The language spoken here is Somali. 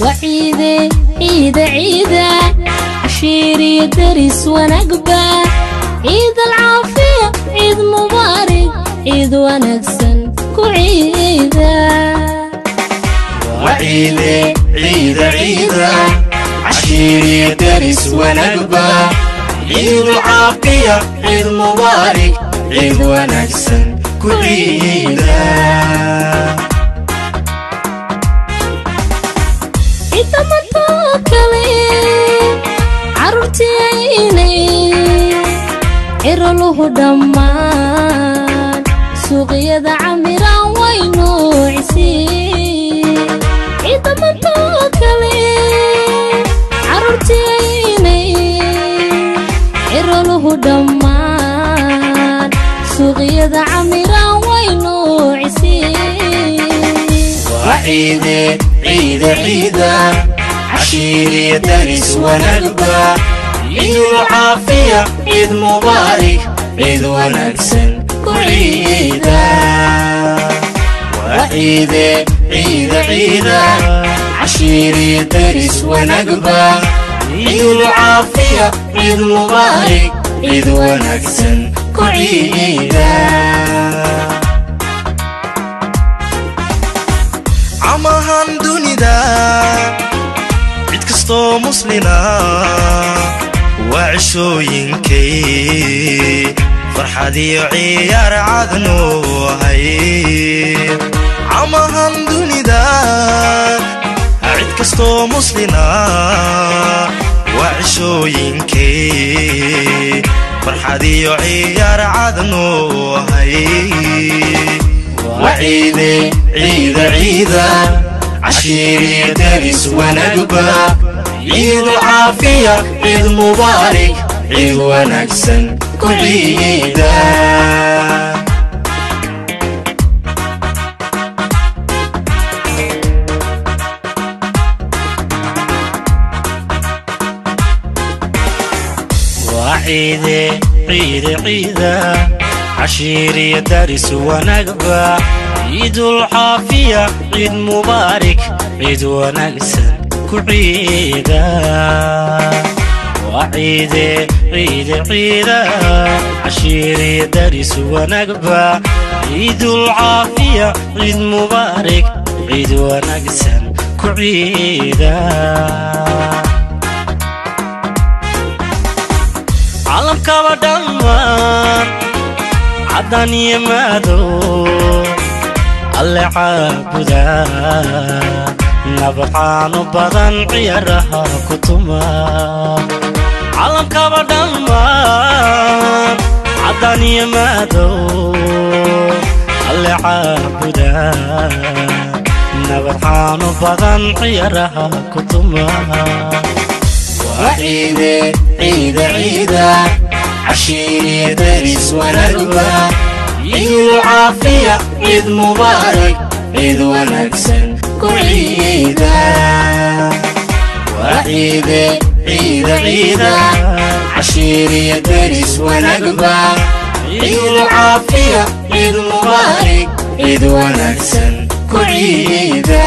Waciide ciida ciida, cashiiriyo daris wanaagba, ciid alcaafiya, ciid mubaarig, ciid wanaagsan ku ciida. Waciide ciida ciida, cashiiriyo daris wanaagba, ciid caafiya, ciid mubaarig, ciid wanaagsan ku ciida. Ciidamadoo kale carruurtiinay ciroluhu dhammaan suuqyada camiraan way nuucisii. Ciidamadoo kale carruurtiinay ciroluhu dhammaan suuqyada camiraan way nuucisii. Waciide ciida ciida, cashiiriyo daris wanaagba, ciid caafiya, ciid mubaarig, ciid wanaagsan ku ciida. Waciide ciida ciida, cashiiriyo daris wanaagba, ciid caafiya, ciid mubaarig, ciid wanaagsan ku ciida. Camahan dunida cid kastoo muslina waa cishooyinkay farxad iyo ciyaar cadnu ahay. Camahan dunida cid kastoo muslina waa cishooyinkay farxad iyo ciyaar cadnu ahay. Waciide ciida ciida, cashiiriyo daris wanaagba, ciid caafiya, ciid mubaarig, ciid wanaagsan ku ciida. Waciide ciide ciida, cashiiriyo daris wanaagba, ciidul caafiya, ciid mubaarig, ciid wanaagsan ku ciida. Waciide ciide ciida, cashiiriyo daris wanaagba, ciidul caafiya, ciid mubaarig, ciid wanaagsan ku ciida. Caalamkaba dhammaan caddaan iyo madow alle caabuda, nabcaanu badan ciyaaraha ku tuma. Caalamkaba dhammaan caddaan iyo madow alle caabuda, nabadcaanu badan ciyaaraha ku tuma. Waciide ciida ciida, cashiiriyo daris wanaagba, ciid caafiya, ciid mubaarig, ciid wanaagsan ku ciida. Waciide ciida ciida, cashiiriyo daris wanaagba, ciid caafiya, ciid mubaarig, ciid wanaagsan ku ciida.